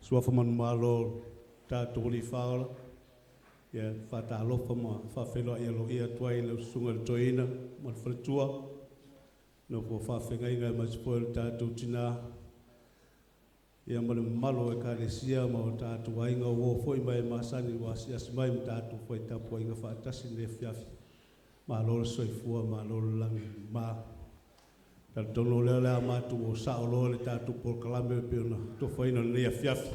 Suafa Manumalo o le tatou Alii Faaola. Ia, e faatalofa ma faafeiloai aloaia atu ai i lau Susuga i le Toeaina ma le faletua, nofo faafeagaiga aemaise foi o le tatou tina, ia ma le mamalu o Ekalesia ma o tatou aiga o uo foi ma e masani ua asiasi mai ma tatou fai tapuaiga faatasi i lenei afiafi. Malo le soifua malo le lagi e mama. Talitonu o lea o le a matou o sao loa i le tatou polokalame e pei ona atofaina i lenei afiafi.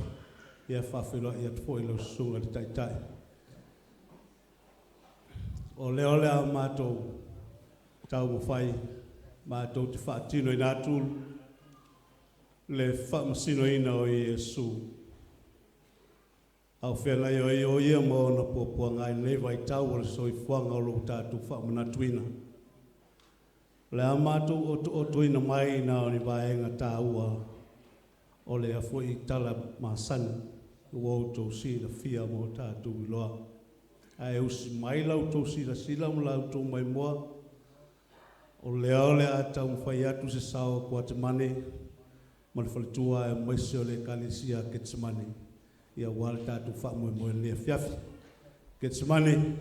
Ia e faafeiloai atu foi i lau Susuga i le Taitai. O lea o le a matou taumafai matou te faatinoina atu le faamasinoina o Iesu. A o feagai ai o Ia ma ona puapuaga i lenei vaitau o le soifuaga o lo o tatou faamanatuina. O le a matou otootoina mai na o ni vaega taua o lea foi tala masani ua outou silafia ma o tatou iloa. Ae usi mai la outou silasila ma la outou maimoa, o lea o le a taumafai atu se sao o Kuatemane ma le faletua aemaise o le Ekalesia a Ketsemane, ia aua le tatou faamoemoe i lenei afiafi. Ketsemane,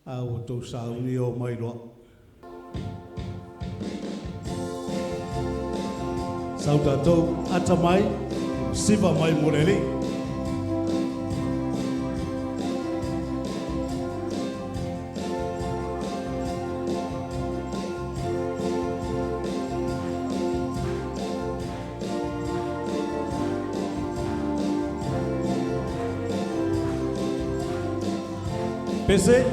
a ua outou sauni, omai loa. Sau tatou, ata mai, siva mai mo le Alii. Pese.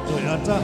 Toe ata.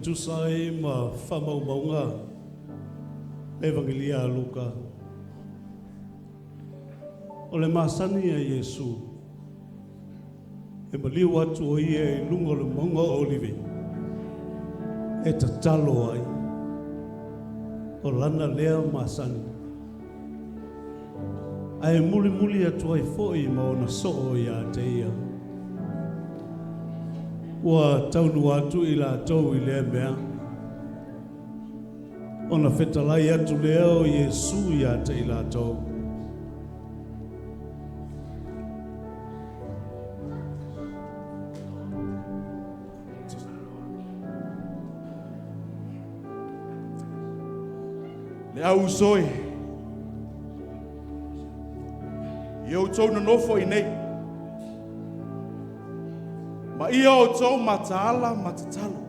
tusa ai ma faamaumauga le Evangelia a Luka. O le masani a Iesu, e maliu atu o ia i luga o le mauga o Olive, e tatalo ai, o lana lea masani. Ae mulimuli atu ai foi ma ona soo ia te ia. Ua taunuu atu i latou i lea mea, ona fetalai atu lea o Iesu ia te i latou. Le au uso e, i outou nonofo i nei, ma ia outou mataala ma tatalo.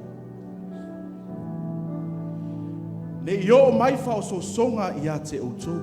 Ne i oo mai faaosoosoga ia te outou.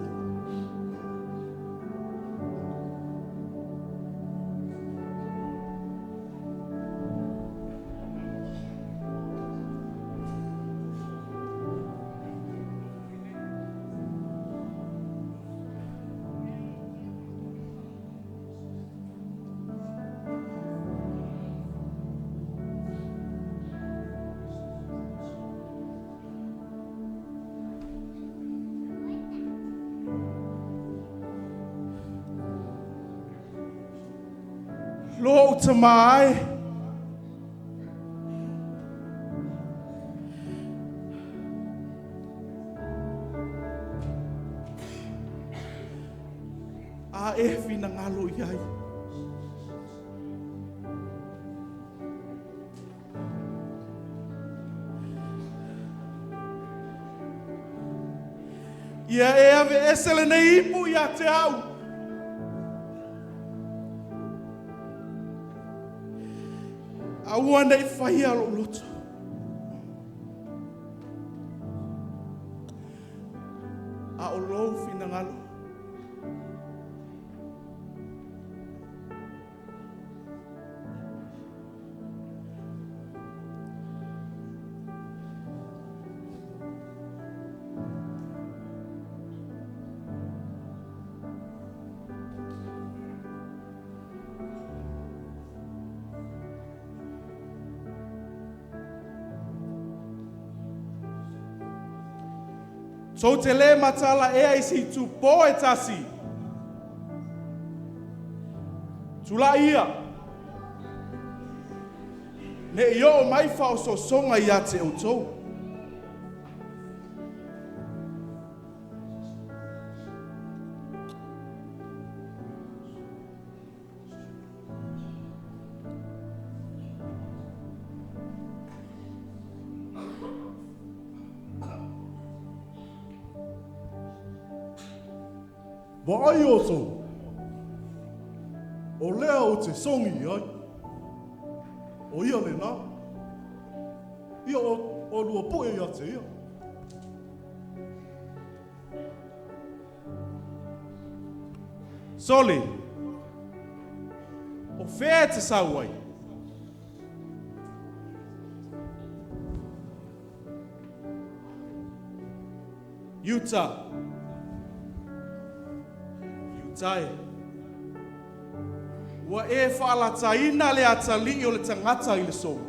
Lou tamai. A e finagalo i ai. Ia e ave ese lenei ipu ia te au. A ua nei whaia lo loto. A o lou finagalo. Tou te le matala ea i si tupō e tasi. Tula ia. Ne i oo mai faaosoosoga ia te outou. Vaai outou, o lea ou te sogi ai, o ia lena, ia o lua poe ia te ia. Sole, o fea e te sau ai? Utah. Utah e. Ua e whaalataina le atali o le tangata i le somo.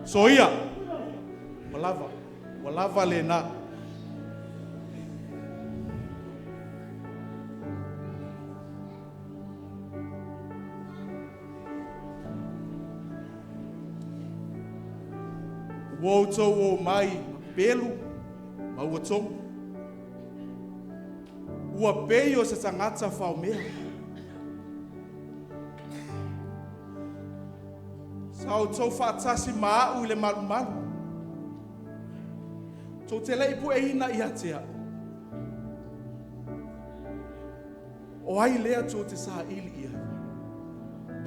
Soia. Ua lava. Ua lava le nā. Ua outou o mai pelu ma ua togu. Ua pei o se tagata faomea. Sa outou faatasi ma au i le malumalu. Tou te le i pueina ia te au. O ai lea tou te saili i ai?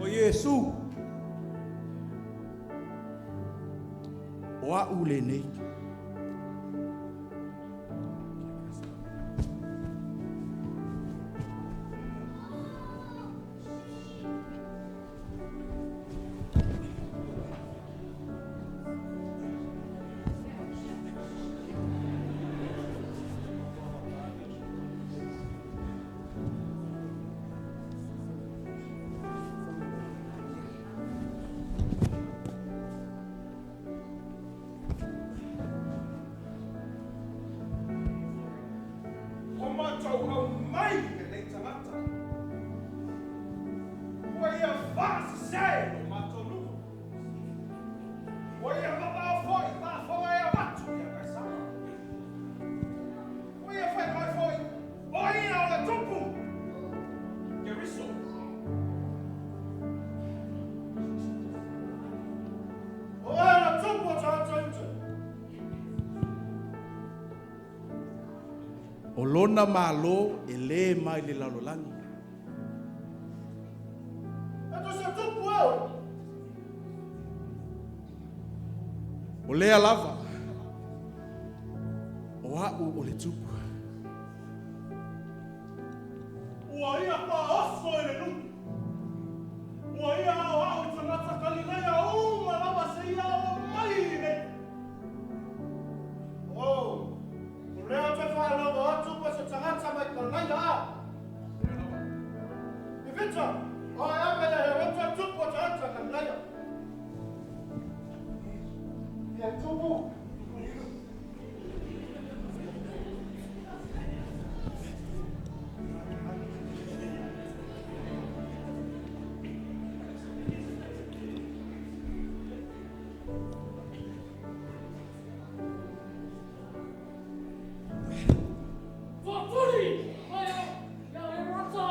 O Iesu. O au lenei. lona malo e lē mai le lalolagi. O lea lava, o a'u o le tupu. Ua ia faaoso e le nuu. Ua ia aoao i tagata Kalilaia uma lava seia oo mai i inei. Oh, o lea ou te faalogo atu po o se tagata mai Kalaia a. I Vita, o e ave ia Herota tupu o tagata Kalilaia. Ia tupu. Faatuli mai ia Herota.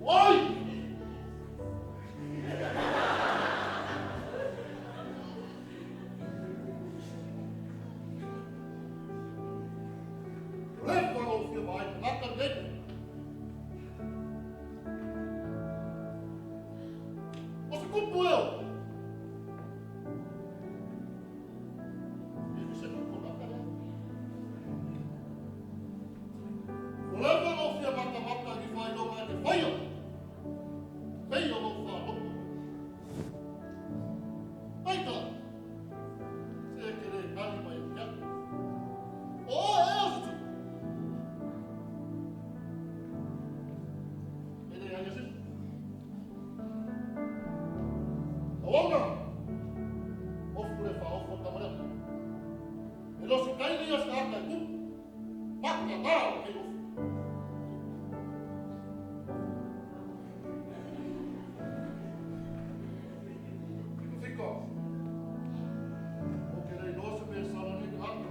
Oi! Lefa o fia mai, tagata nei. O se tupu eo. E se tupu tagata lea. O lefa o fia matamata i faailoga e te faia. Pei o lou faalogo. Peitai, se e te le tali mai ia te au. O oe ea o se tupu. E leai se isi. Auauna, ofu le faaofo o le tama lea. E le o se taimi ia o se tagata e tupu. Matagā o lenei ofu. Fika, ou te le iloa se mea e sala nei tagata.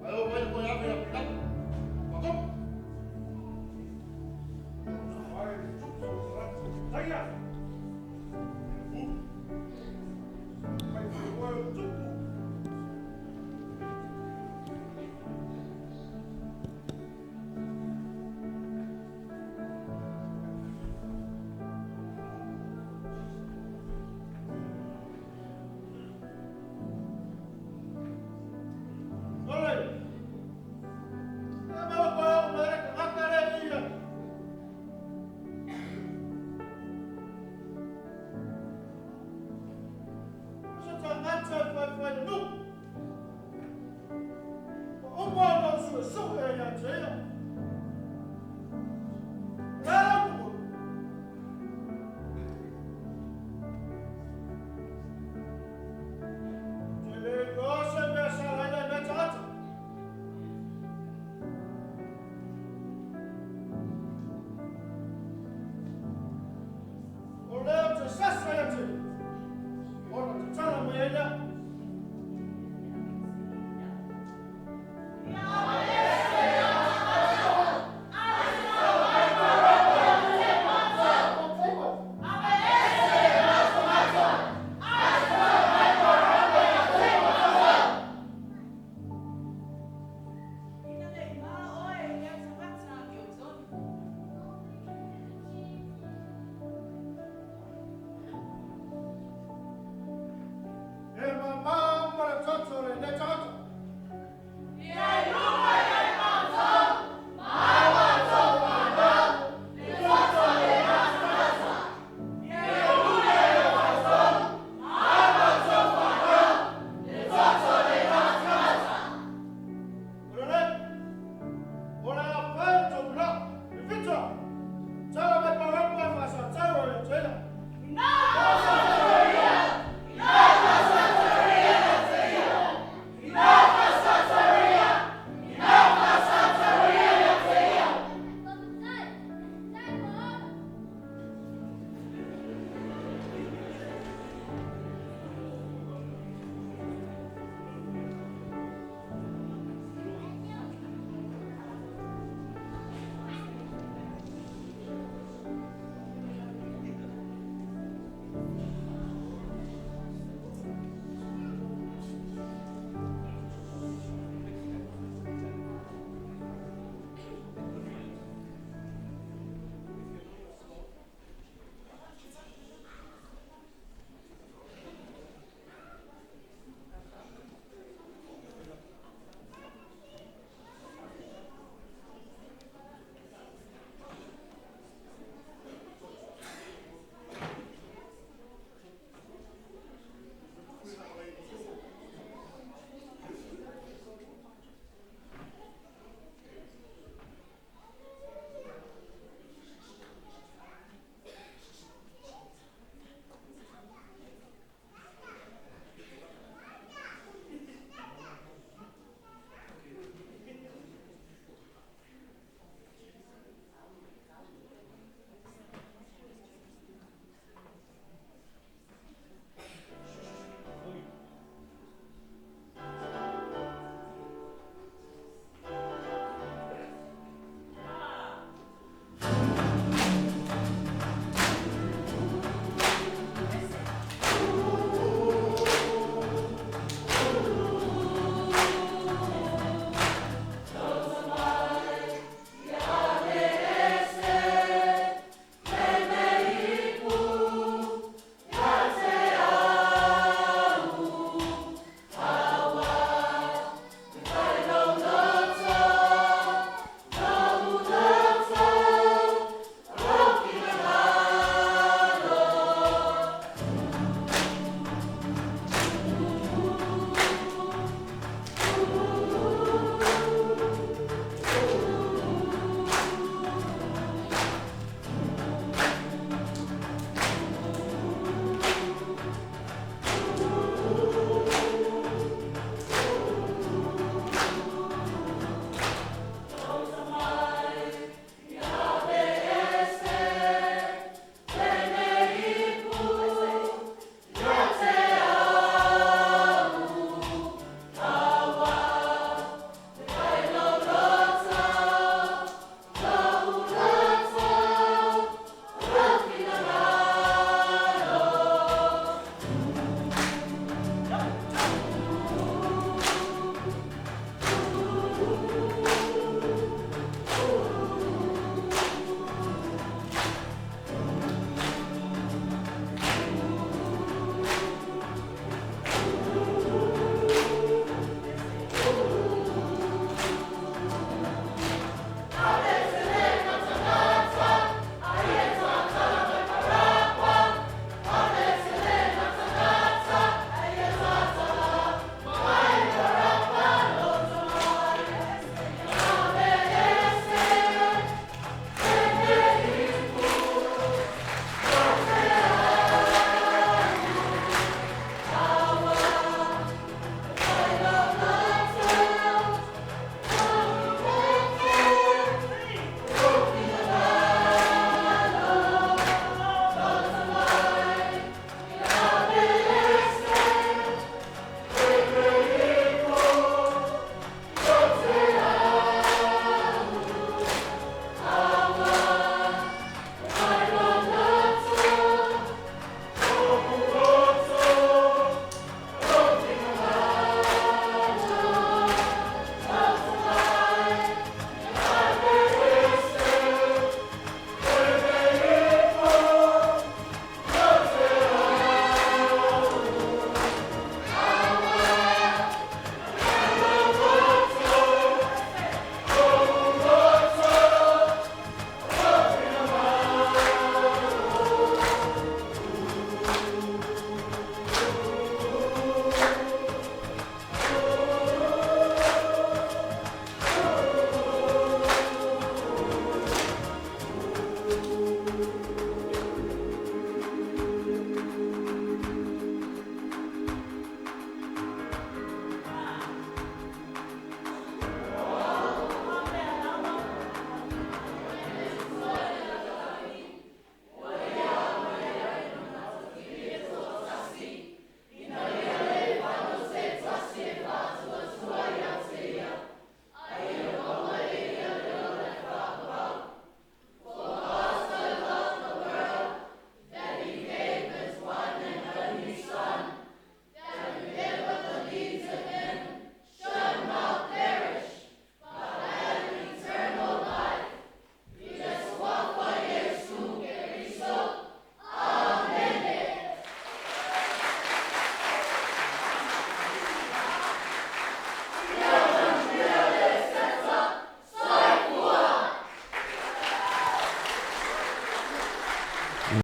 Ae oo mai e toe ave ia Pilato. Matou. Ai, tupu o tagata Kalilaia. Mai foi oe o tupu. Oi! E mea koe o mai le tagata lea ia. O se tagata e faifai le nuu. Ua uma ona ou suesue ia te ia. O le a le upu moni? Ou te le iloa se mea e salaina i lenei tagata. O lea ou te sasa ia te ia.